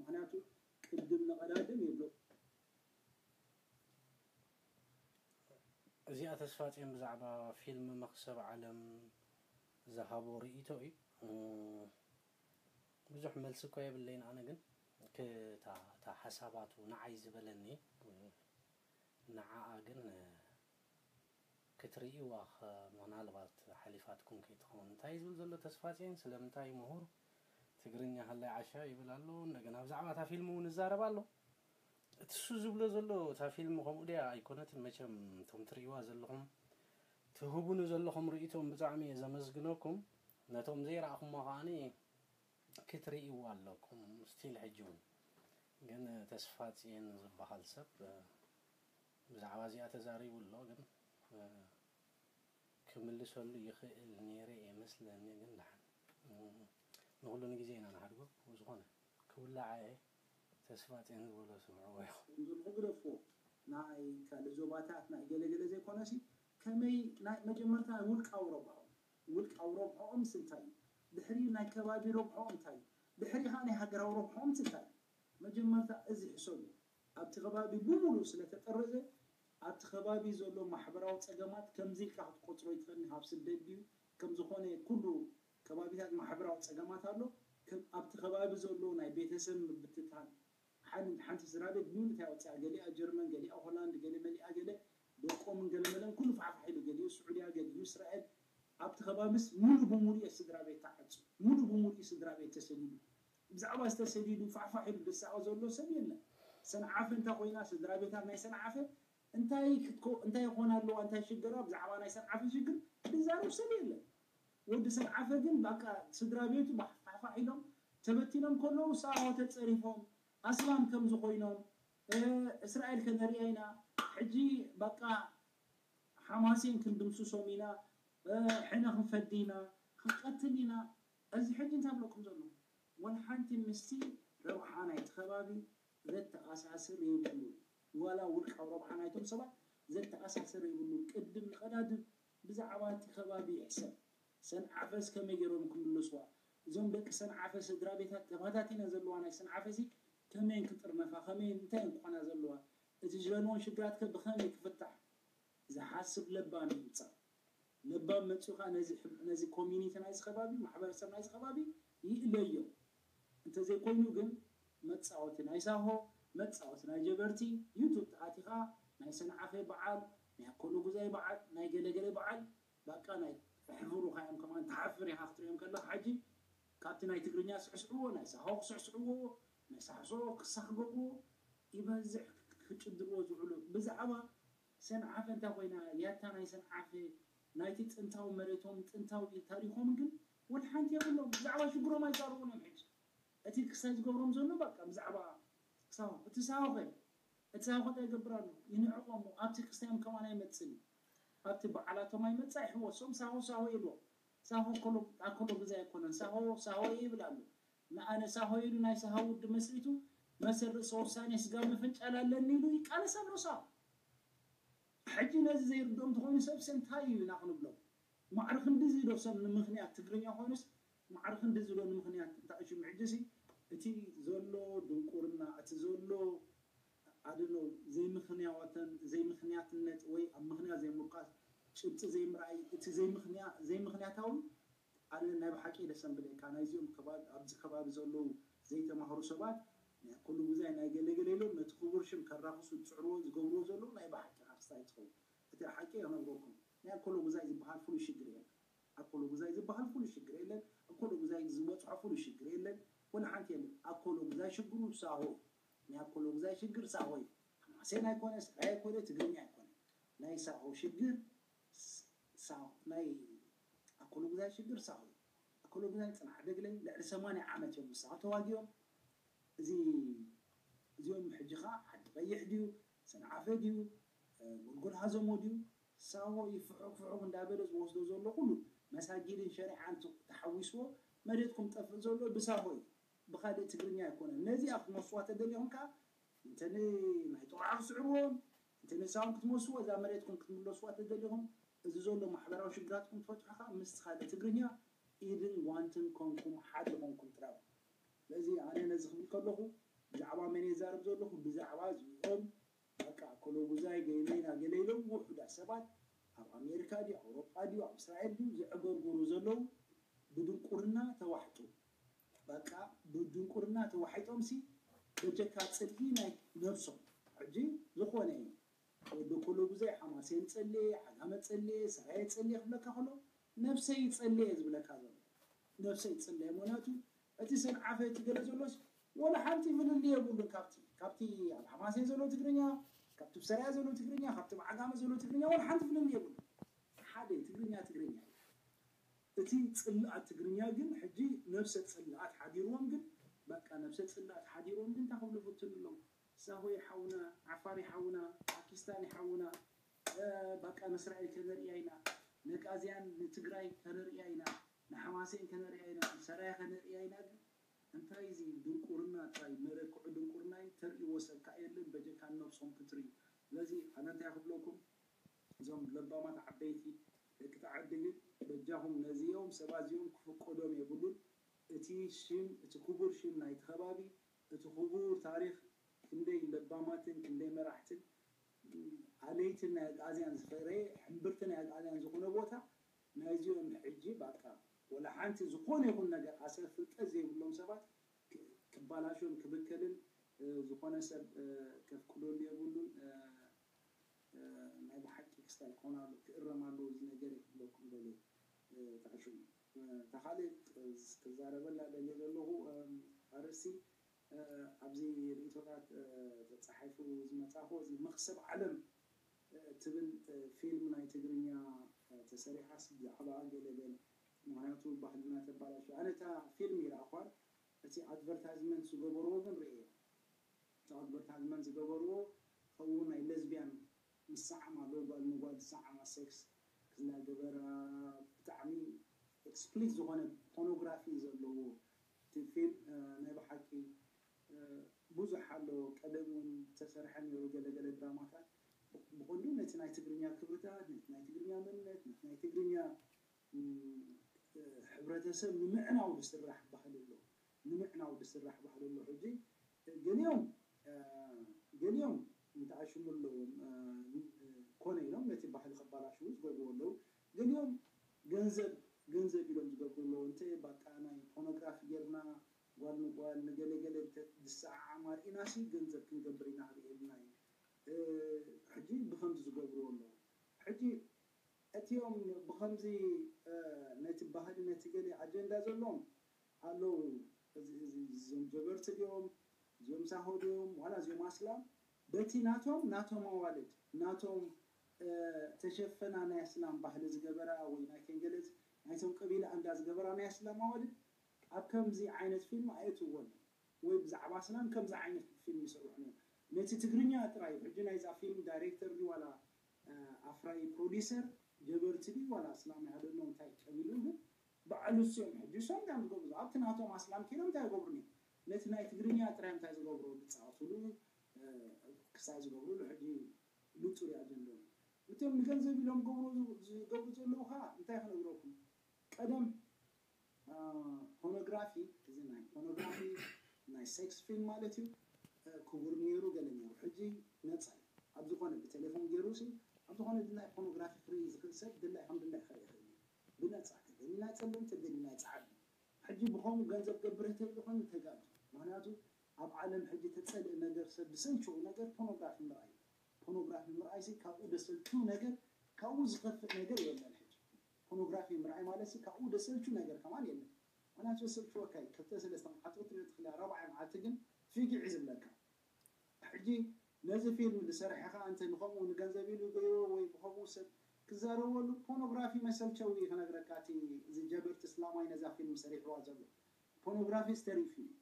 ምኽንያቱ ቅድም ንቐዳድም ይብሎ። እዚኣ ተስፋ ጽዮን ብዛዕባ ፊልም መኽሰብ ዓለም ዝሃቦ ርእይቶ እዩ። ብዙሕ መልሲ እኮ የብለይን ኣነ፣ ግን እታ ሓሳባቱ ንዓይ ዝበለኒ፣ ንዓኣ ግን ክትርእይዋ ምናልባት ሓሊፋትኩም ከይትኸውን። እንታይ ዝብል ዘሎ ተስፋ ጽዮን? ስለምንታይ ምሁር ትግርኛ ሃላይ ዓሻ ይብል ኣሎ። እንደገና ብዛዕባ እታ ፊልም እውን ይዛረብ ኣሎ። እቲ እሱ ዝብሎ ዘሎ እታ ፊልም ከምኡ ድያ ኣይኮነትን። መቸም እቶም ትርእይዋ ዘለኹም ትህቡኒ ዘለኹም ርእይቶም ብጣዕሚ እየ ዘመስግነኩም። ነቶም ዘይረኣኹሞ ከዓኒ ክትርእይዋ ኣለኩም። ስቲል ሕጂ እውን ግን ተስፋ ጽዮን ዝበሃል ሰብ ብዛዕባ እዚኣ ተዛሪቡ ኣሎ። ግን ክምልሰሉ ይኽእል ነይረ እየ መስለኒ። ግን ደሓን ንኹሉ ንግዜ ኢና ንሓድጎ። ዝኾነ ክውላዓ እየ። ተስፋ ጽዮን ዝበሎ ስምዕዎ ኢኹም። ዝልኹ ግደፎ ናይ ካልእ ዞባታት ናይ ገለገለ ዘይኮነሲ ከመይ ናይ መጀመርታ ውልቃዊ ረብሖም ውልቃዊ ረብሖኦም እንታይ እዩ? ድሕሪ ናይ ከባቢ ረብሖኦም እንታይ እዩ? ድሕሪ ከዓ ናይ ሃገራዊ ረብሖኦም እንታይ እዩ? መጀመርታ እዚ ሕሰቡ። ኣብቲ ከባቢ ብሙሉ ስለተጠረዘ ኣብቲ ከባቢ ዘሎ ማሕበራዊ ፀገማት ከምዚ ኢልካ ክትቆፅሮ ይትኽእል። ኣብ ስደት ድዩ ከምዝኾነ ኩሉ ከባቢታት ማሕበራዊ ፀገማት ኣሎ። ኣብቲ ከባቢ ዘሎ ናይ ቤተሰብ ምብትታን ሓንቲ ሓንቲ ስድራ ቤት ብሙሉ እንታይ ወፅያ፣ ገሊኣ ጀርመን፣ ገሊኣ ሆላንድ፣ ገለ መሊኣ፣ ገለ ደቆምን ገለ መለን ኩሉ ፋሕፋሕ ኢሉ፣ ገሊኡ ስዑድያ፣ ገሊኡ እስራኤል። ኣብቲ ከባቢስ ሙሉ ብሙሉ እየ ስድራ ቤት ተዓፁ፣ ሙሉ ብሙሉ እዩ ስድራ ቤት ተሰዲዱ። ብዛዕባ ዝተሰዲዱ ፋሕፋሕ ኢሉ ዝሳቐ ዘሎ ሰብ የለን። ሰንዓፈ እንታይ ኮይና ስድራ ቤታት ናይ ሰንዓፈ እንታይ ክትኮ እንታይ ይኾና ኣለዋ እንታይ ሽግራ ብዛዕባ ናይ ሰንዓፈ ሽግር ዝዛረብ ሰብ የለን። ወዲ ሰንዓፈ ግን በቃ ስድራ ቤቱ ፋሕፋሕ ኢሎም ተበቲኖም ከለዉ ሳሆ ተፀሪፎም ኣስላም ከም ዝኾይኖም እስራኤል ከነሪኣ ኢና ሕጂ በቃ ሓማሴን ክንድምስሶም ኢና ሕነ ክንፈዲ ኢና ክንቀትል ኢና። እዚ ሕጂ እንታይ ብለኩም ዘሎ ወላ ሓንቲ ምስቲ ረብሓ ናይቲ ከባቢ ዘተኣሳስር የብሉ። ዋላ ውልቃዊ ረብሓ ናይቶም ሰባት ዘተኣሳስር የብሉ። ቅድም ንቐዳድም ብዛዕባ እቲ ከባቢ ይሕሰብ። ሰንዓፈስ ከመይ ገይሮም ክምልስዋ? እዞም ደቂ ሰንዓፈ ስድራ ቤታት ተባታቲና ዘለዋ ናይ ሰንዓፈ ሲ ከመይ ክጥርነፋ ከመይ እንታይ እንኳና ዘለዋ? እቲ ዝለንዎን ሽግራትከ ብኸመይ ክፍታሕ? ዝሓስብ ለባም ይምፃእ። ለባም መፂኡ ከዓ ነዚ ኮሚኒቲ ናይዚ ከባቢ ማሕበረሰብ ናይዚ ከባቢ ይእለዮ። እንተዘይኮይኑ ግን መፃወቲ ናይ ሳሆ መፃወቲ ናይ ጀበርቲ ዩቱብ ተኣቲኻ ናይ ሰንዓፈ በዓል ናይ ኣኮሎ ጉዛይ በዓል ናይ ገለገለ በዓል በቃ ናይ ሕፍሩኻ እዮም ከማን ትሓፍር ኢኻ ክትሪኦም ከለኻ ሕጂ ካብቲ ናይ ትግርኛ ስዕስዕዎ ናይ ሳሆ ክስዕስዕዎ ናይ ሳሕሶ ክሳኽገጥዎ ይበዝሕ ክጭድርዎ ዝውዕሉ ብዛዕባ ሰንዓፈ እንታይ ኮይና ያታ ናይ ሰንዓፈ ናይቲ ጥንታዊ መሬቶም ጥንታዊ ታሪኾም ግን ወላ ሓንቲ የብሎም ብዛዕባ ሽግሮም ኣይዛረቡን እዮም ሕጂ እቲ ክስታይ ዝገብሮም ዘሎ በቃ ብዛዕባ ሳሆ እቲ ሳሆ ኸ እቲ ሳሆ ኸ እንታይ ይገብር ኣሎ ይንዕቆም ኣብቲ ክስታዮም ከማን ኣይመፅን እዩ ኣብቲ በዓላቶም ኣይመፅእ ኣይሕወሶም ሳሆ ሳሆ ይብሎ ሳሆ ኣኮሎ ግዛይ ኣይኮነን ሳሆ ሳሆ ይብል ኣሎ ንኣነ ሳሆ ኢሉ ናይ ሳሆ ውድብ መስሪቱ መሰል ርእሰ ውሳኔ ስጋብ ምፍንጫል ኣለኒ ኢሉ ይቃለስ ኣሎ ሳሆ ሕጂ ነዚ ዘይርድኦም ተኾይኑ ሰብሲ እንታይ እዩ ኢና ክንብሎም ማዕሪ ክንድዚ ዶ ሰብ ንምኽንያት ትግርኛ ኮይኑስ ማዕሪ ክንድዚ ዶ ንምኽንያት እንታይ ሽሙ ሕጂሲ እቲ ዘሎ ድንቁርና እቲ ዘሎ ኣድኖ ዘይምኽንያወተን ዘይምኽንያትነት ወይ ኣብ ምኽንያት ዘይምርካስ ጭብጢ ዘይምርኣይ እቲ ዘይምኽንያ ዘይምኽንያታዊ ኣነ ናይ ብሓቂ ደሰም ብለካ ናይዚኦም ከባቢ ኣብዚ ከባቢ ዘለዉ ዘይተማህሩ ሰባት ናይ ኣኮሎ ጉዛይ ናይ ገለገለ ኢሎም ነቲ ክቡር ሽም ከራኽሱ ዝፅዕርዎ ዝገብርዎ ዘለዉ ናይ ብሓቂ ኣርስታ ይትኸውን እቲ ሓቂ ይነግረኩም ናይ ኣኮሎ ጉዛይ ዝበሃል ፍሉይ ሽግር የለን ኣኮሎ ጉዛይ ዝበሃል ፍሉይ ሽግር የለን ኣኮሎ ጉዛይ ዝበፅሖ ፍሉይ ሽግር የለን ወላ ሓንቲ የለን ኣኮሎ ጉዛይ ሽግሩ ሳሆ ናይ ኣኮሎ ጉዛይ ሽግር ሳሆ እዩ ሓማሴን ኣይኮነ ስራይ ኣይኮነ ትግርኛ ኣይኮነ ናይ ሳሆ ሽግር ናይ ኣኮሎጉዛይ ሽግር ሳሆ ኣኮሎጉዛይ ፅናሕ ደግለይ ልዕሊ ሰማንያ ዓመት እዮም ንሳኸ ተዋጊኦም እዚ እዚኦም ሕጂ ከዓ ዓዲ ቀይሕ ድዩ ሰንዓፈ ድዩ ጎልጎል ሃዘሞ ድዩ ሳሆ ይፍሑክ ፍሑክ እንዳበለ ዝወስዶ ዘሎ ኩሉ መሳጊድን ሸሪዓን ተሓዊስዎ መሬትኩም ጠፍእ ዘሎ ብሳሆ እዩ ብካልእ ትግርኛ ኣይኮነን ነዚኣ ክትመስዋ ተደሊኹም ከዓ እንተ ናይ ጠቕዓ ክስዕርዎም እንተ ንሳዎም ክትመስዎ እዛ መሬትኩም ክትምለስዋ ተደሊኹም እዚ ዘሎ ማሕበራዊ ሽግራትኩም ትፈትሑ ከዓ ምስቲ ካልእ ትግርኛ ኢድን ጓንትን ኮንኩም ሓደ ኮንኩም ጥራይ ስለዚ ኣነ ነዚ ክብል ከለኹ ብዛዕባ መን እየ ዝዛረብ ዘለኹ? ብዛዕባ እዚኦም በቃ ኮሎጉዛይ ገይመይና ገለ ኢሎም ውሑዳት ሰባት ኣብ ኣሜሪካ ድዩ ኣውሮጳ ድዩ ኣብ እስራኤል ድዩ ዘዕገርግሩ ዘለዉ ብድንቁርና ተዋሕጡ። በቃ ብድንቁርና ተዋሒጦምሲ በጀካ ጽልኢ ናይ ነብሶም። ሕጂ ዝኾነ እዩ ወዲ ኮሎጉዛይ ሓማሴን ጸልየ፣ ዓጋመ ጸልየ፣ ሰራየ ጸልየ ክብለካ ከሎ ነብሰይ ጸልየ ዝብለካ ዘሎ ነብሰይ ጸልየ። ምክንያቱ እቲ ሰንዓፈ እቲ ገለ ዘሎስ ወላ ሓንቲ ፍልልይ የብሉን ካብቲ ካብቲ ኣብ ሓማሴን ዘሎ ትግርኛ፣ ካብቲ ብሰራየ ዘሎ ትግርኛ፣ ካብቲ ብዓጋመ ዘሎ ትግርኛ ወላ ሓንቲ ፍልልይ የብሉን። ሓደ ትግርኛ ትግርኛ እዩ። እቲ ጽልኣት ትግርኛ ግን ሕጂ ነብሰ ጽልኣት ሓዲርዎም ግን በቃ ነብሰ ጽልኣት ሓዲርዎም ግን እንታይ ክብሉ ፍትን ኣለዉ። ሳሆ ይሓውና፣ ዓፋር ይሓውና፣ ፓኪስታን ይሓውና፣ በቃ ንእስራኤል ከነርእያ ኢና፣ ነጋዝያን ንትግራይ ከነርእያ ኢና፣ ንሓማሴን ከነርእያ ኢና፣ ንሰራየ ከነርእያ ኢና። ግን እንታይ እዚ ድንቁርና ጥራይ መለክዑ ድንቁርና እዩ። ተርእይዎ ሰብ ከኣ የለን በጀካ ንነብሶም ክትርእዩ። ስለዚ ኣነ እንታይ ክብለኩም እዞም ለባማት ዓበይቲ ደቂ ተዓዲ ግን በጃኹም ነዚኦም ሰባት እዚኦም ክፍቀዶም የብሉን። እቲ ሽም እቲ ክቡር ሽም ናይቲ ከባቢ እቲ ክቡር ታሪኽ ክንደይ ለባማትን ክንደይ መራሕትን ኣለይትን ናይ ኣግኣዝያን ዝፈረየ ሕምብርቲ ናይ ኣግኣዝያን ዝኾነ ቦታ ናይዚኦም ሕጂ በቃ ወላ ሓንቲ ዝኾነ ይኹን ነገር ኣሰር ፍልጠት ዘይብሎም ሰባት ክባላሾን ክብከልን ዝኾነ ሰብ ከፍቅደሉ የብሉን። ናይ ብሓቂ ክስታይ ክኾን ኣሎ ክእረም ኣለዎ እዚ ነገር ክብለኩም ደልየ። ተዕሽሙ ተኻልእ ክዛረበላ ደልየ ዘለኹ ኣርእስቲ ኣብዚ ርእቶታት ተፃሒፉ ዝመፃኹ እዚ መኽሰብ ዓለም ትብል ፊልም ናይ ትግርኛ ተሰሪሓስ ብዛዕባ ገለገለ ምክንያቱ ባህልና ተባላሽ ኣነ እታ ፊልም ይረኣኳን እቲ ኣድቨርታይዝመንት ዝገበርዎ ግን ርእየ እቲ ኣድቨርታይዝመንት ዝገበርዎ ከምኡ ናይ ለዝቢያን ዝሰዓማ ኣለዉ ጓል ንጓል ዝሰዓማ ሴክስ ክዝና ገበራ ብጣዕሚ ኤክስፕሊት ዝኾነ ፖኖግራፊ ዘለዎ እቲ ፊልም ናይ ብሓቂ ብዙሕ ኣሎ ቀደም እውን ዝተሰርሐ ነይሩ ገለገለ ድራማታት ብቐንዱ ነቲ ናይ ትግርኛ ክብርታት ነቲ ናይ ትግርኛ መንነት ነቲ ናይ ትግርኛ ሕብረተሰብ ንምዕናው ዝስራሕ ባህሊ ኣሎ ንምዕናው ዝስራሕ ባህሊ ኣሎ ሕጂ ገሊኦም ገሊኦም እንተኣሽሙ ኣለዎም ኮነ ኢሎም ነቲ ባህሊ ከባላሽዉ ዝገብርዎ ኣለዉ ገሊኦም ገንዘብ ገንዘብ ኢሎም ዝገብሩ ኣለዉ እንተ ባቃ ናይ ፖኖግራፊ ጌርና ጓል ንጓል ንገለገለ ዝሰዓዓማ ርኢናሲ ገንዘብ ክንገብር ኢና ክርእየልና እዩ ሕጂ ብከምዚ ዝገብርዎ ኣለዉ ሕጂ እቲኦም ብከምዚ ነቲ ባህሊ ነቲ ገለ ኣጀንዳ ዘለዎም ኣለዉ እዞም ጀበርቲ ድዮም እዚኦም ሳሆ ድዮም ዋላ እዚኦም ኣስላም በቲ ናቶም ናቶም ኣዋልድ ናቶም ተሸፈና ናይ ኣስላም ባህሊ ዝገበራ ወይ ናይ ከንገለዝ ናይቶም ቀቢላ ኣንዳ ዝገበራ ናይ ኣስላም ኣዋልድ ኣብ ከምዚ ዓይነት ፊልም ኣየትወን ወይ ብዛዕባ ኣስላም ከምዚ ዓይነት ፊልም ይሰርሑ ነቲ ትግርኛ ጥራይ ሕጂ ናይዛ ፊልም ዳይሬክተር ዋላ ኣፍራይ ፕሮዲሰር ጀበርቲ ድዩ ዋላ ኣስላም ይሃለሎ እንታይ ቀቢሉ ግን በዓሉ እሶም ሕጂ እሶም እንታይ ዝገብሩ ኣብቲ ናቶም ኣስላም ኪኖም እንታይ ይገብሩ ነቲ ናይ ትግርኛ ጥራይ እንታይ ዝገብሩ ዝፃወትሉ ክሳብ ዝገብሩሉ ሕጂ ንፁር ኣጀንዳ እቶም ንገንዘብ ኢሎም ገብሩ ዝገብሩ ዘለዉ ከዓ እንታይ ክነግረኩም ቀደም ፖኖግራፊ እዚ ናይ ፖኖግራፊ ናይ ሴክስ ፊልም ማለት እዩ ክቡር ነይሩ ገለ ነይሩ ሕጂ ነፃ እዩ ኣብ ዝኾነ ብቴሌፎን ገይሩ ሲ ኣብ ዝኾነ ድላይ ፖኖግራፊ ክርኢ ዝኽእል ሰብ ድላይ ከም ድላይ ክርኢ ይኽእል እዩ ብነፃ ተደሊና ፀልም ተደሊና ፀዓዱ ሕጂ ብኸምኡ ገንዘብ ገብር ተይልኾን ተጋዱ ምክንያቱ ኣብ ዓለም ሕጂ ተፀልእ ነገር ሰብ ዝሰልችዎ ነገር ፖኖግራፊ ምርኣይ እዩ ፖኖግራፊ ምርኣይ ሲ ካብኡ ደሰልችው ነገር ካብኡ ዝኸፍእ ነገር የለን ሕጂ ፖኖግራፊ ምርኣይ ማለት ሲ ካብኡ ደሰልችው ነገር ከማን የለን ምክንያቱ ዘሰልችወካ እዩ ክልተ ሰለስተ መዓልቲ ክትሪኦ ትኽእል ራብዓይ መዓልቲ ግን ፊጊዕ እዩ ዝብለካ ሕጂ ነዚ ፊልም ዝሰርሐ ከዓ እንተ ንኸምኡ ንገንዘብ ኢሉ ገይዎ ወይ ብኸምኡ ሰብ ክዛረበሉ ፖኖግራፊ መሰልቸው እዩ ክነግረካ እቲ እዚ ጀበርቲ እስላማይ ነዛ ፊልም ሰሪሕዋ ዘሎ ፖኖግራፊ ዝተሪፉ እዩ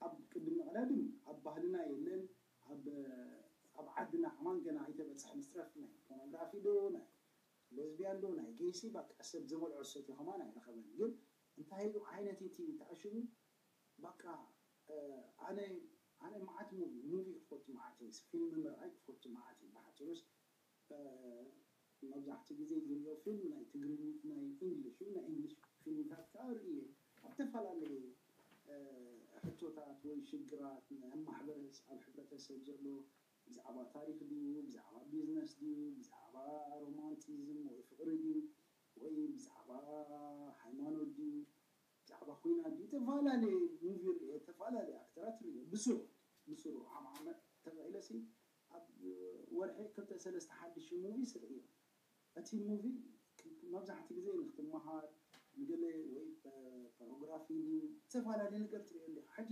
ኣብ ቅድሚ ቀደም ኣብ ባህልና የለን ኣብ ዓድና ከማን ገና ኣይተበፅሐን ዝትረፍ ናይ ፖኖግራፊ ዶ ናይ ለዝቢያን ዶ ናይ ጌይሲ በቃ ሰብ ዝበልዖ ዝሰትዮ ከማን ኣይረኸበን ግን እንታይ ኢሉ ዓይነት እቲ ተኣሽሙ በቃ ኣነ ኣነ መዓት ሙቪ ሙቪ ክፈቱ መዓት ፊልም ምርኣይ ክፈቱ መዓት ብሓፂሩስ መብዛሕትኡ ግዜ ዝሪኦ ፊልም ናይ ትግርኛ ናይ ኢንግሊሽ እዩ ናይ ኢንግሊሽ ፊልምታት ከዓ ርኢ እየ ኣብ ዝተፈላለዩ ሕቶ ቶታት ወይ ሽግራት ናይ ማሕበረስ ኣብ ሕብረተሰብ ዘሎ ብዛዕባ ታሪኽ ድዩ፣ ብዛዕባ ቢዝነስ ድዩ፣ ብዛዕባ ሮማንቲዝም ወይ ፍቕሪ ድዩ፣ ወይ ብዛዕባ ሃይማኖት ድዩ፣ ብዛዕባ ኹናት ድዩ፣ ዝተፈላለየ ሙቪ ርእ፣ ዝተፈላለየ ኣክተራት ርእ ብስሩ ብስሩ ዓም ዓመት ተባሂለሲ ኣብ ወርሒ ክልተ ሰለስተ ሓድሽ ሙቪ ስርኢ። እቲ ሙቪ መብዛሕቲ ግዜ ንክትመሃር ንገለ ወይ ፖርኖግራፊ ድዩ ዝተፈላለየ ነገር ትርእየሉ ኢኻ። ሕጂ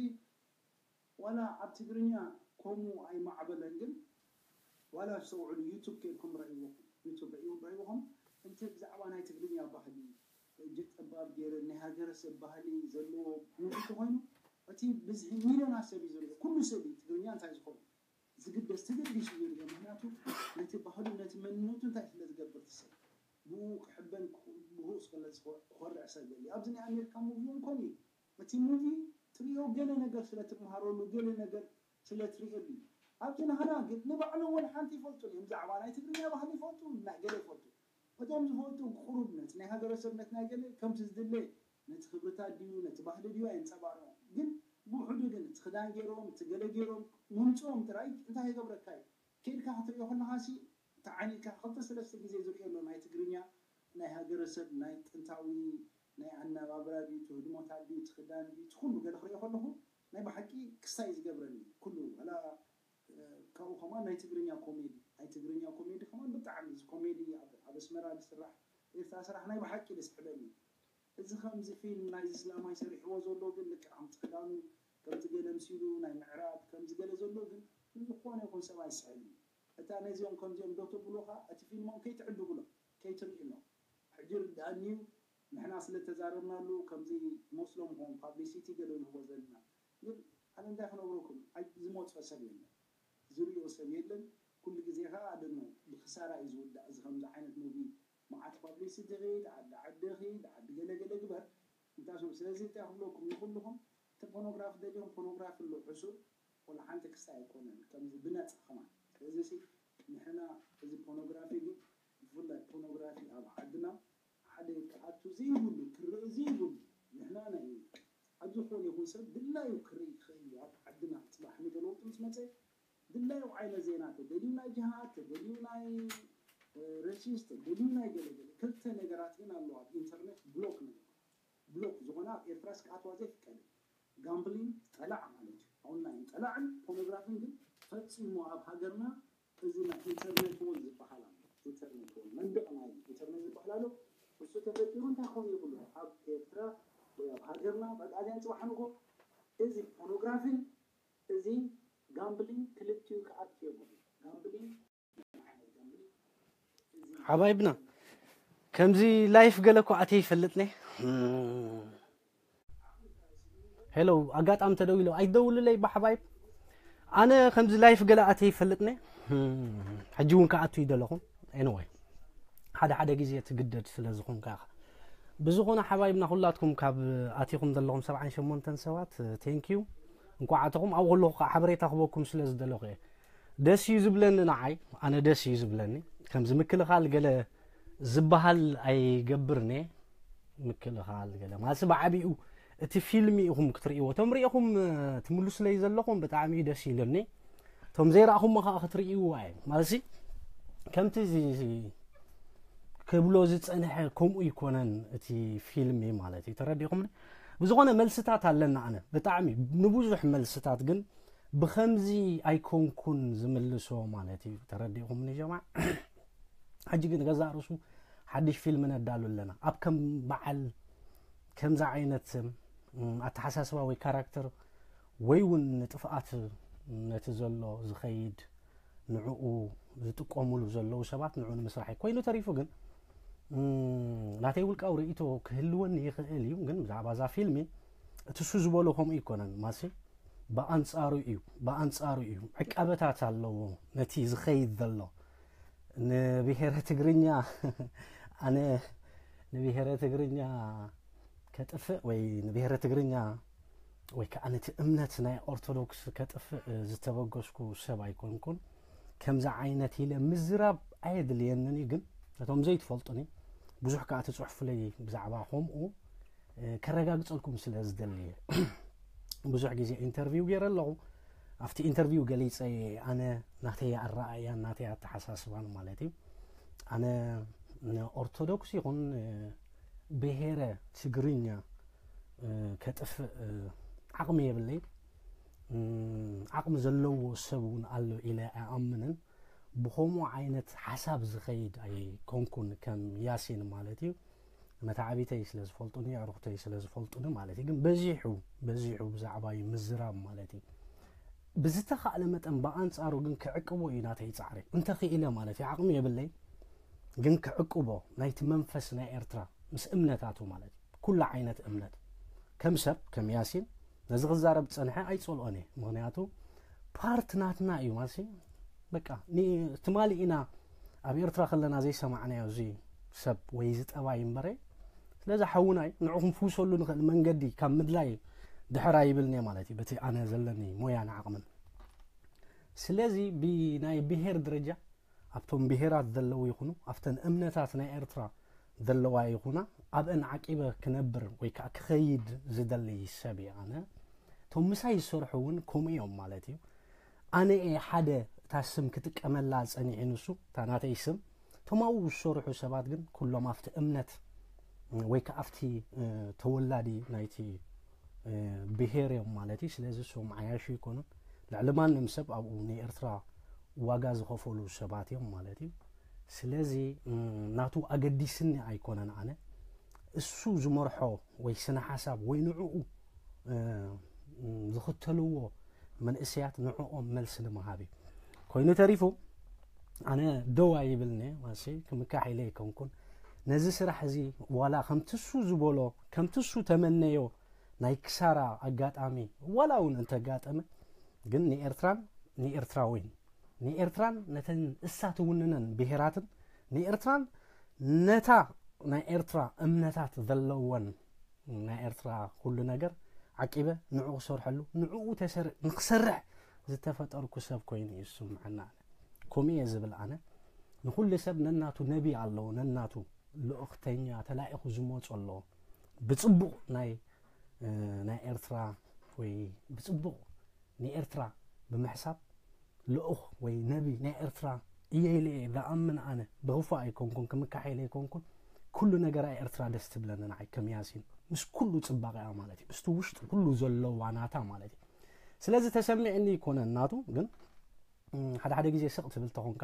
ዋላ ኣብ ትግርኛ ከምኡ ኣይማዕበለን፣ ግን ዋላ ዝሰውዕሉ ዩቱብ ኬድኩም ረእይዎም፣ ዩቱብ ረእይዎም ረእይዎም እንተ ብዛዕባ ናይ ትግርኛ ባህሊ እጅ ጠባብ ገይረ ናይ ሃገረሰብ ባህሊ ዘለዎ ሙቪ ተኮይኑ እቲ ብዝሒ ሚልዮናት ሰብ እዩ ዝሪኦ። ኩሉ ሰብ እዩ ትግርኛ እንታይ ዝኾነ ዝግደስ ተገዲሱ እዩ ዝሪኦ። ምክንያቱ ነቲ ባህሉ ነቲ መንነቱ እንታይ ስለ ዝገብር ትሰብ ብኡ ክሕበን ብኡ ስለ ዝኮርዕ ሰብ የለ። ኣብዚ ናይ ኣሜሪካ ሙቪ እውን ከምኡ እዩ። እቲ ሙቪ ትሪኦ ገለ ነገር ስለ ትመሃረሉ ገለ ነገር ስለ ትሪእሉ እዩ። ኣብዚ ናህና ግን ንባዕሎም ወላ ሓንቲ ይፈልጡ እዮም። ብዛዕባ ናይ ትግርኛ ባህሊ ይፈልጡ፣ ናይ ገለ ይፈልጡ። እቶም ዝፈልጡ ቁሩብ ነቲ ናይ ሃገረሰብነት ናይ ገለ ከምቲ ዝድለ ነቲ ክብርታት ድዩ ነቲ ባህሊ ድዩ ኣየንጸባርቑ። ግን ብውሕዱ ግን እቲ ክዳን ገይሮም እቲ ገለ ገይሮም ምምጽኦም ጥራይ እንታይ ይገብረካ እዩ? ከይድካ ክትሪኦ ከለኻሲ ተዓኒድካ ክልተ ሰለስተ ግዜ ዝሪኦ ኣሎ ናይ ትግርኛ ናይ ሃገረሰብ ናይ ጥንታዊ ናይ ኣነባብራ ድዩ እቲ ህድሞታት ድዩ እቲ ክዳን ድዩ እቲ ኩሉ ገለ ክሪኦ ከለኹ ናይ ብሓቂ ክስታይ ዝገብረኒ ኩሉ ዋላ ካብኡ ከማን ናይ ትግርኛ ኮሜዲ ናይ ትግርኛ ኮሜዲ ከማን ብጣዕሚ እዚ ኮሜዲ ኣብ ኣስመራ ዝስራሕ ኤርትራ ስራሕ ናይ ብሓቂ ደስ ትብለኒ። እዚ ከምዚ ፊልም ናይዚ ስላማይ ሰሪሕዎ ዘሎ ግን ልክዕ ከምቲ ክዳኑ ከምቲ ገለ ምሲሉ ናይ ምዕራብ ከምዚ ገለ ዘሎ ግን ንዝኾነ ይኹን ሰብ ኣይስሕብን እዩ። እታ ነዚኦም ከምዚኦም ዶ ተብሉኻ እቲ ፊልሞም ከይትዕድጉሎም ከይትርእሎም ሕጂ ርድኣኒ እዩ። ንሕና ስለ ተዛረብናሉ ከምዚ መስሎም ኾን ፓብሊሲቲ ገለ ንህቦ ዘለና ግን ኣነ እንታይ ክነግረኩም ዝመፅኦ ሰብ የለን ዝርእዮ ሰብ የለን። ኩሉ ግዜ ከዓ ኣደኖ ብክሳራ እዩ ዝውዳእ እዚ ከምዚ ዓይነት ሙቪ መዓት ፓብሊሲቲ ኺድ ዓዲ ዓዲ ኺድ ዓዲ ገለገለ ግበር እንታይ ስሉ ስለዚ እንታይ ክብለኩም ንኩልኹም እቲ ፖኖግራፊ ደሊኹም ፖኖግራፊ ኣሎ ዕሱር ወላ ሓንቲ ክስታይ ኣይኮነን ከምዚ ብነፃ ከማን ስለዚ ሲ ንሕና እዚ ፖኖግራፊ ግን ብፍላይ ፖኖግራፊ ኣብ ዓድና ሓደ ክኣቱ ዘይብሉ ክርኢ ዘይብሉ ንሕና ናይ ኣብ ዝኾነ ይኹን ሰብ ድላዩ ክርኢ ክኽእል እዩ ኣብ ዓድና ፅባሕ ንገ ለውጢ ምስ መፀ ድላዩ ዓይነት ዜና ተደልዩ ናይ ጅሃድ ተደልዩ ናይ ረሲስ ተደልዩ ናይ ገለገለ ክልተ ነገራት ግን ኣለዋ ኣብ ኢንተርኔት ብሎክ ነገር ብሎክ ዝኾነ ኣብ ኤርትራ ስክኣትዋ ዘይፍቀድ ጋምብሊን ጠላዕ ማለት እዩ ኦንላይን ጠላዕን ፖኖግራፊን ግን ፈፂሙ ኣብ ሃገርና እዚ ናይ ኢንተርኔት ዎል ዝበሃል ኣሎ ኢንተርኔት ዎል መንደቕ ናይ ኢንተርኔት ዝበሃል ኣሎ እሱ ተፈጢሩ እንታይ ክኸውን ይብሉ ኣብ ኤርትራ ወይ ኣብ ሃገርና በቃ ኣዚያን ፅባሕ ንጎ እዚ ፖኖግራፊን እዚ ጋምብሊን ክልቲኡ ክኣቱ የብሉ ጋምብሊን ሓባይብና ከምዚ ላይፍ ገለ እኮ ኣትየ ይፈልጥኒ ሄሎ ኣጋጣሚ ተደዊሎ ኣይትደውልለይ ብሓባይብ ኣነ ከምዚ ላይፍ ገለ ኣትየ ይፈልጥኒ ሕጂ እውን ከኣቱ ይደለኹ anyway ሓደ ሓደ ግዜ ትግደድ ስለ ዝኾንካ ኢኻ ብዝኾነ ሓባይብና ኩላትኩም ካብ ኣቲኹም ዘለኹም ሰብዓን ሸሞንተን ሰባት thank you እንኳዕ ኣተኹም ኣብኡ ከለኹ ከዓ ሓበሬታ ክበኩም ስለ ዝደለኹ እየ ደስ እዩ ዝብለኒ ንዓይ ኣነ ደስ እዩ ዝብለኒ ከምዚ ምክልኻል ገለ ዝበሃል ኣይገብርን እየ ምክልኻል ገለ ማለት ብዓቢኡ እቲ ፊልም ኢኹም ክትርእይዎ እቶም ሪኢኹም ትምልሱለይ ዘለኹም ብጣዕሚ እዩ ደስ ኢሉኒ እቶም ዘይረእኹሞ ከዓ ክትርእይዎ ኣየ ማለት ከምቲ ክብሎ ዝፀንሐ ከምኡ ይኮነን እቲ ፊልም ማለት እዩ ተረዲኹም ብዝኾነ መልስታት ኣለና ኣነ ብጣዕሚ ንብዙሕ መልስታት ግን ብኸምዚ ኣይኮንኩን ዝምልሶ ማለት እዩ ተረዲኹም ንጀማዕ ሕጂ ግን ገዛእ ርእሱ ሓድሽ ፊልም ነዳሉ ኣለና ኣብ ከም በዓል ከምዚ ዓይነት ኣተሓሳስባ ወይ ካራክተር ወይ እውን ንጥፍኣት ነቲ ዘሎ ዝኸይድ ንዕኡ ዝጥቀሙሉ ዘለዉ ሰባት ንዑ ንምስራሕ እዩ ኮይኑ ተሪፉ ግን ናተይ ውልቃዊ ርእይቶ ክህልወኒ ይኽእል እዩ ግን ብዛዕባ እዛ ፊልሚ እቲ ሱ ዝበሎ ከምኡ ይኮነን ማሲ ብኣንጻሩ እዩ ብኣንጻሩ እዩ ዕቃበታት ኣለዎ ነቲ ዝኸይድ ዘሎ ንብሄረ ትግርኛ ኣነ ንብሄረ ትግርኛ ከጥፍእ ወይ ንብሄረ ትግርኛ ወይ ከዓ ነቲ እምነት ናይ ኦርቶዶክስ ከጥፍእ ዝተበገስኩ ሰብ ኣይኮንኩን ከምዚ ዓይነት ኢለ ምዝራብ ኣየድልየንን እዩ ግን ነቶም ዘይትፈልጡኒ ብዙሕ ከዓ ትፅሕፉለይ ብዛዕባ ከምኡ ከረጋግፀልኩም ስለ ዝደሊ እየ ብዙሕ ግዜ ኢንተርቪው ገይረ ኣለኹ። ኣብቲ ኢንተርቪው ገሊፀ፣ ኣነ ናተይ ኣረኣእያን ናተይ ኣተሓሳስባን ማለት እዩ። ኣነ ኦርቶዶክስ ይኹን ብሄረ ትግርኛ ከጥፍእ ዓቕሚ የብለይ። ዓቕሚ ዘለዎ ሰብ እውን ኣሎ ኢለ ኣይኣምንን። ብኸምኡ ዓይነት ሓሳብ ዝኸይድ ኣይኮንኩን ከም ያሲን ማለት እዩ። መታዕቢተይ ስለ ዝፈልጡኒ፣ ኣዕሩኽተይ ስለ ዝፈልጡኒ ማለት እዩ። ግን በዚሑ በዚሑ ብዛዕባይ ምዝራብ ማለት እዩ። ብዝተኻእለ መጠን ብኣንጻሩ ግን ክዕቅቦ እዩ ናተይ ጻዕሪ። እንተኽኢለ ማለት እዩ፣ ዓቕሚ የብለይ፣ ግን ክዕቅቦ ናይቲ መንፈስ ናይ ኤርትራ ምስ እምነታቱ ማለት እዩ። ኩሉ ዓይነት እምነት ከም ሰብ ከም ያሲን ነዚ ክዛረብ ጸንሐ ኣይጸልኦን እየ። ምኽንያቱ ፓርት ናትና እዩ ማሲ። በቃ ትማሊ ኢና ኣብ ኤርትራ ከለና ዘይሰማዕናዮ እዚ ሰብ ወይ እዚ ጠባይ እምበረ። ስለዚ ሓውናይ ንዑ ክንፍውሰሉ ንኽእል መንገዲ ካብ ምድላይ ድሕር ኣይብልን እየ ማለት እዩ፣ በቲ ኣነ ዘለኒ ሞያን ዓቕምን። ስለዚ ብናይ ብሄር ደረጃ ኣብቶም ብሄራት ዘለዉ ይኹኑ ኣብተን እምነታት ናይ ኤርትራ ዘለዋ ይኹና ኣብአን ዓቂበ ክነብር ወይ ከዓ ክኸይድ ዝደሊ ሰብ እየ ኣነ። እቶም ምሳይ ዝሰርሑ እውን ከምኡ እዮም ማለት እዩ። ኣነ እየ ሓደ እታ ስም ክጥቀመላ ጸኒሑ ንሱ እታ ናተይ ስም። እቶም ኣብኡ ዝሰርሑ ሰባት ግን ኩሎም ኣብቲ እምነት ወይ ከዓ ኣብቲ ተወላዲ ናይቲ ብሄር እዮም ማለት እዩ። ስለዚ እሶም ዓያሹ ይኮኑን ልዕሊ ማንም ሰብ ኣብኡ ንኤርትራ ዋጋ ዝኸፈሉ ሰባት እዮም ማለት እዩ። ስለዚ ናቱ ኣገዲስኒ ኣይኮነን። ኣነ እሱ ዝመርሖ ወይ ስነ ሓሳብ ወይ ንዕኡ ዝኽተልዎ መንእሰያት ንዕኦም መልሲ ንምሃብ እዩ። ኮይኑ ተሪፉ ኣነ ደው ኣይብልኒ ማሲ ክምካሕ ኢለ ኣይኮንኩን። ነዚ ስራሕ እዚ ዋላ ከምቲ እሱ ዝበሎ ከምቲ እሱ ተመነዮ ናይ ክሳራ ኣጋጣሚ ዋላ እውን እንተጋጠመ ግን ንኤርትራን ንኤርትራዊን ንኤርትራን ነተን እሳ ትውንነን ብሄራትን ንኤርትራን ነታ ናይ ኤርትራ እምነታት ዘለወን ናይ ኤርትራ ኩሉ ነገር ዓቂበ ንዕኡ ክሰርሐሉ ንዕኡ ንክሰርሕ ዝተፈጠርኩ ሰብ ኮይኑ እዩ ዝስምዐና። ከምኡ እየ ዝብል ኣነ። ንኩሉ ሰብ ነናቱ ነቢ ኣለዎ፣ ነናቱ ልእኽተኛ ተላኢኹ ዝመፁ ኣለዎ። ብፅቡቕ ናይ ናይ ኤርትራ ወይ ብፅቡቕ ንኤርትራ ብምሕሳብ ልኡኽ ወይ ነቢ ናይ ኤርትራ እየ ኢለ እየ ዝኣምን። ኣነ ብኽፉእ ኣይኮንኩን፣ ክምካሕ ኢለ ኣይኮንኩን። ኩሉ ነገራ ኤርትራ ደስ ትብለኒ ንዓይ ከም ያሲን፣ ምስ ኩሉ ጽባቐኣ ማለት እዩ፣ ምስቲ ውሽጢ ኩሉ ዘለዋ ናታ ማለት እዩ። ስለዚ ተሰሚዕኒ ይኮነ ናቱ ግን ሓደ ሓደ ግዜ ስቕ ትብል ተኾንካ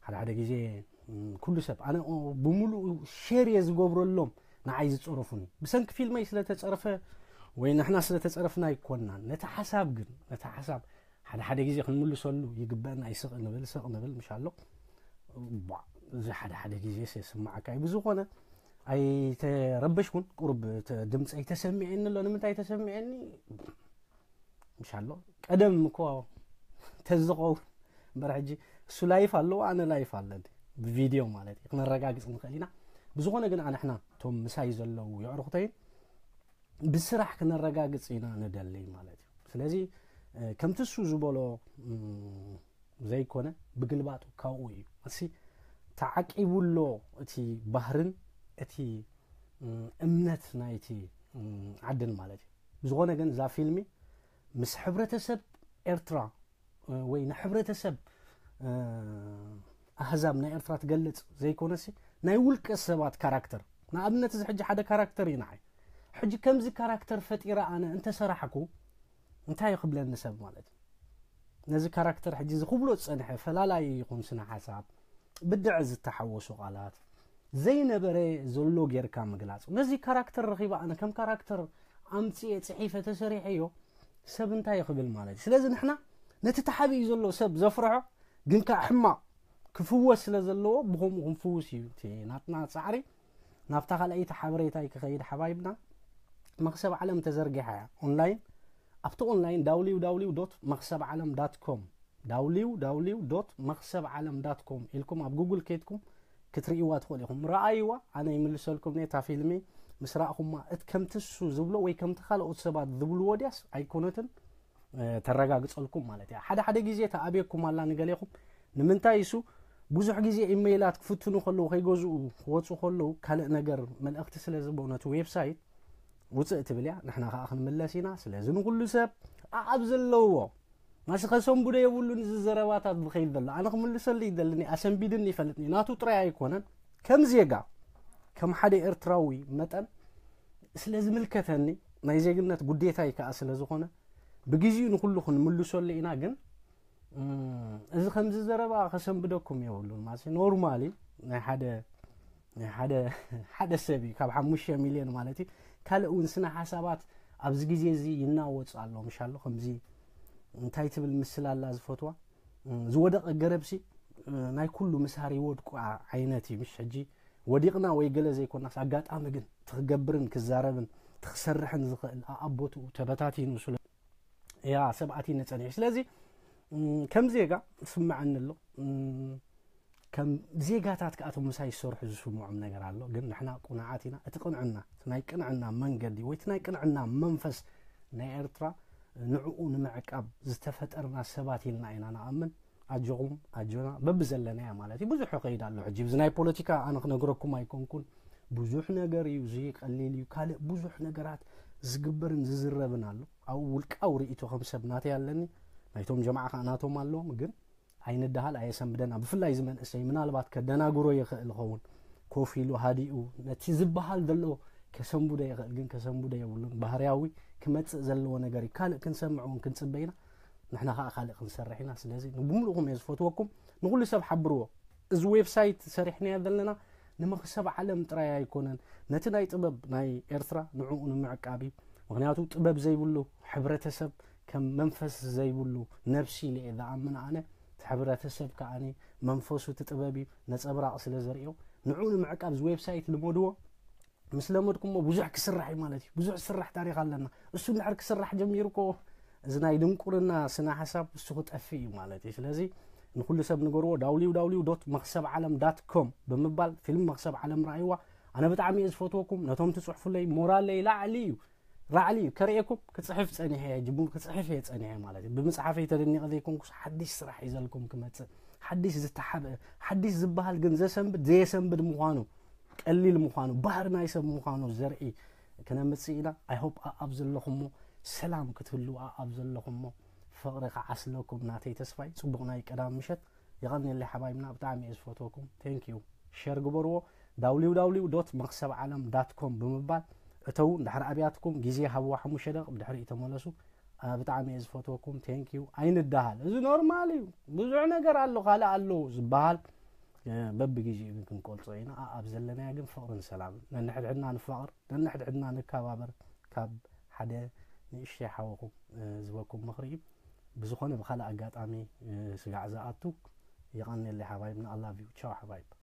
ሓደ ሓደ ግዜ ኩሉ ሰብ ኣነ ብምሉኡ ሼር እየ ዝገብረሎም ንዓይ ዝጸረፉኒ ብሰንኪ ፊልመይ ስለተጸረፈ ወይ ንሕና ስለተጸረፍና ኣይኮናን። ነቲ ሓሳብ ግን ነቲ ሓሳብ ሓደ ሓደ ግዜ ክንምልሰሉ ይግበአና። ይስቕ ንብል ስቕ ንብል ምሽ ኣሎ እዚ ሓደ ሓደ ግዜ ስማዓካ እዩ። ብዝኾነ ኣይተረበሽኩን። ቁሩብ ድምፀይ ተሰሚዐኒ ኣሎ። ንምንታይ ተሰሚዐኒ ምሽ ኣሎ ቀደም እኮ ተዝኸውን እምበር ሕጂ እሱ ላይፍ ኣለዎ ኣነ ላይፍ ኣለኒ ብቪድዮ ማለት እዩ ክነረጋግፅ ንኽእል ኢና። ብዝኾነ ግን ኣንሕና እቶም ምሳይ ዘለዉ የዕርኹተይን ብስራሕ ክነረጋግፅ ኢና ንደሊ ማለት እዩ። ስለዚ ከምቲ እሱ ዝበሎ ዘይኮነ ብግልባጡ ካብኡ እዩ እሲ ተዓቂቡ ኣሎ እቲ ባህርን እቲ እምነት ናይቲ ዓድን ማለት እዩ። ብዝኾነ ግን እዛ ፊልሚ ምስ ሕብረተሰብ ኤርትራ ወይ ንሕብረተሰብ ኣህዛብ ናይ ኤርትራ ትገልጽ ዘይኮነሲ ናይ ውልቀ ሰባት ካራክተር ንኣብነት እዚ ሕጂ ሓደ ካራክተር እዩ ንዓይ። ሕጂ ከምዚ ካራክተር ፈጢረ ኣነ እንተሰራሕኩ እንታይ ክብለኒ ሰብ ማለት እዩ። ነዚ ካራክተር ሕጂ ዝኽብሎ ዝጸንሐ ፈላላይ ይኹን ስነ ሓሳብ ብድዐ ዝተሓወሱ ቃላት ዘይነበረ ዘሎ ጌርካ ምግላጽ። ነዚ ካራክተር ረኺበ ኣነ ከም ካራክተር ኣምጽኤ ጽሒፈ ተሰሪሐዮ ሰብ እንታይ ክብል ማለት እዩ። ስለዚ ንሕና ነቲ ተሓቢኡ ዘሎ ሰብ ዘፍርሖ ግን ከዓ ሕማቕ ክፍወስ ስለ ዘለዎ ብኸምኡ ክንፍውስ እዩ እቲ ናትና ጻዕሪ። ናብታ ካልኣይቲ ሓበሬታይ ክኸይድ ሓባይብና መኽሰብ ዓለም ተዘርጊሓ እያ ኦንላይን ኣብቲ ኦንላይን www መኽሰብ ዓለም com www መኽሰብ ዓለም com ኢልኩም ኣብ ጉግል ከይድኩም ክትርእይዋ ትኽእሉ ኢኹም። ረኣይዋ ኣነ ይምልሰልኩም ነታ ፊልሚ ምስ ረእኹማ እት ከምትሱ ዝብሎ ወይ ከምቲ ካልኦት ሰባት ዝብልዎ ድያስ ኣይኮነትን ተረጋግጸልኩም ማለት እያ። ሓደ ሓደ ግዜ ተኣብየኩም ኣላ ንገሌኹም ንምንታይ እሱ ብዙሕ ግዜ ኢሜይላት ክፍትኑ ከለዉ ከይገዝኡ ክወፁ ከለዉ ካልእ ነገር መልእኽቲ ስለ ዝቦ ነቲ ዌብሳይት ውፅእ ትብል እያ። ንሕና ከዓ ክንምለስ ኢና። ስለዚ ንኩሉ ሰብ ኣብ ዘለዎ ማሲ ከሰንብዶ የብሉን። እዚ ዘረባታት ዝኸይድ ዘሎ ኣነ ክምልሰሉ ይደልኒ፣ ኣሰንቢድኒ ይፈልጥኒ፣ ናቱ ጥራይ ኣይኮነን። ከም ዜጋ፣ ከም ሓደ ኤርትራዊ መጠን ስለ ዝምልከተኒ፣ ናይ ዜግነት ጉዴታይ ከዓ ስለ ዝኾነ፣ ብግዜኡ ንኩሉ ክንምልሰሉ ኢና። ግን እም፣ እዚ ከምዚ ዘረባ ከሰንብደኩም የብሉን። ማለት ኖርማሊ ናይ ሓደ ናይ ሓደ ሓደ ሰብ እዩ ካብ ሓሙሽተ ሚልዮን ማለት እዩ። ካልእ እውን ስነ ሓሳባት ኣብዚ ግዜ እዚ ይናወፅ ኣሎ። ምሻሎ ከምዚ እንታይ ትብል ምስል ኣላ ዝፈትዋ፣ እም፣ ዝወደቐ ገረብሲ፣ እ፣ ናይ ኩሉ ምሳር ይወድቁ ዓ-፣ ዓይነት እዩ። ምሽ ሕጂ ወዲቕና ወይ ገለ ዘይኮናስ ኣጋጣሚ ግን ትክገብርን ክዛረብን ትክሰርሕን ዝኽእል ኣኣቦትኡ ተበታቲኑ ስለ ያ ሰብኣት ነጸኒሑ። ስለዚ እም፣ ከም ዜጋ ስምዐኒ ኣሎ። እም፣ ከም ዜጋታት ከኣቶም ምሳይ ዝሰርሑ ዝስምዖም ነገር ኣሎ። ግን ንሕና ቁኑዓት ኢና። እቲ ቅንዕና፣ እቲ ናይ ቅንዕና መንገዲ ወይ እቲ ናይ ቅንዕና መንፈስ ናይ ኤርትራ ንዕኡ ንምዕቃብ ዝተፈጠርና ሰባት ኢልና ኢና ንኣምን። ኣጆኹም ኣጆና በብዘለናያ ማለት እዩ። ብዙሕ ይኸይድ ኣሎ። ሕጂ ብዚ ናይ ፖለቲካ ኣነ ክነግረኩም ኣይኮንኩን። ብዙሕ ነገር እዩ፣ እዚ ቀሊል እዩ። ካልእ ብዙሕ ነገራት ዝግበርን ዝዝረብን ኣሎ። ኣብኡ ውልቃዊ ርእይቶ ከም ሰብ ናተይ ኣለኒ። ናይቶም ጀማዓ ከዓ ናቶም ኣለዎም። ግን ኣይንደሃል ኣየሰንብደና። ብፍላይ እዚ መንእሰይ ምናልባት ከደናግሮ ይኽእል ይኸውን። ኮፍ ኢሉ ሃዲኡ ነቲ ዝበሃል ዘሎ ከሰንብዶ ይኽእል። ግን ከሰንብዶ የብሉን። ባህርያዊ ክመጽእ ዘለዎ ነገር እዩ። ካልእ ክንሰምዕ እውን ክንጽበ ኢና። ንሕና ከዓ ካልእ ክንሰርሕ ኢና። ስለዚ ብምሉእኹም እየ ዝፈትወኩም። ንኹሉ ሰብ ሓብርዎ። እዚ ዌብሳይት ሰሪሕናዮ ዘለና ንመኽሰብ ዓለም ጥራይ ኣይኮነን። ነቲ ናይ ጥበብ ናይ ኤርትራ ንዕኡ ንምዕቃብ እዩ። ምኽንያቱ ጥበብ ዘይብሉ ሕብረተሰብ ከም መንፈስ ዘይብሉ ነብሲ ኢለ እየ ዝኣምን ኣነ። እቲ ሕብረተሰብ ከኣኒ መንፈሱ እቲ ጥበብ እዩ፣ ነጸብራቕ ስለ ዘርእዮ። ንዕኡ ንምዕቃብ እዚ ዌብሳይት ልመድዎ። ምስ ለመድኩሞ ብዙሕ ክስራሕ እዩ ማለት እዩ። ብዙሕ ዝስራሕ ታሪኽ ኣለና። እሱ እንድሕር ክስራሕ ጀሚሩ እኮ እዚ ናይ ድንቁርና ስነ ሓሳብ እሱ ክጠፍእ እዩ ማለት እዩ። ስለዚ ንኹሉ ሰብ ንገርዎ፣ www መኽሰብ ዓለም ዳት ኮም ብምባል ፊልም መኽሰብ ዓለም ረኣይዋ። ኣነ ብጣዕሚ እየ ዝፈትወኩም። ነቶም ትጽሕፉለይ ሞራለይ ላዕሊ እዩ፣ ላዕሊ እዩ። ከርእየኩም ክጽሕፍ ጸኒሐ እየ፣ ጅሙ ክጽሕፍ እየ ጸኒሐ ማለት እዩ። ብምጽሓፈይ ተደኒቐ ዘይኮንኩስ ሓድሽ ስራሕ ሒዘልኩም ክመጽእ፣ ሓድሽ ዝተሓብአ፣ ሓድሽ ዝበሃል ግን ዘሰንብድ ዘየሰንብድ ምዃኑ፣ ቀሊል ምዃኑ፣ ባህሪ ናይ ሰብ ምዃኑ ዘርኢ ክነምጽእ ኢና። I hope ኣኣብ ዘለኹሞ ሰላም ክትህልዉ፣ ኣኣብ ዘለኹሞ ፍቕሪ ክዓስለኩም ናተይ ተስፋይ። ጽቡቕ ናይ ቀዳም ምሸት። የቐንየለይ ሓባይብና፣ ብጣዕሚ እየ ዝፈትወኩም። Thank you። ሸር ግበርዎ። www መኽሰብ ዓለም ዳት ኮም ብምባል እተው። እንድሕር ኣብያትኩም ግዜ ሃብዎ ሓሙሽተ ደቂቕ፣ ብድሕሪኡ ተመለሱ። ኣ፣ ብጣዕሚ እየ ዝፈትወኩም። Thank you። ኣይንደሃል። እዚ ኖርማል እዩ። ብዙሕ ነገር ኣሎ፣ ካልእ ኣሎ ዝበሃል፣ እ፣ በብግዜኡ ግን ክንቆልጾ ኢና። ኣ፣ ኣብ ዘለናዮ ግን ፍቕርን ሰላምን። ነንሕድሕድና ንፋቐር፣ ነንሕድሕድና ንከባበር። ካብ ሓደ ንእሽተይ ሓወኹም፣ እ፣ ዝበኩም ምኽሪ እዩ። ብዝኾነ ብኻልእ ኣጋጣሚ፣ እ፣ ስጋዕ ዝኣቱ። የቐንየለይ ሓባይብና። I love you። ቻው ሓባይብ።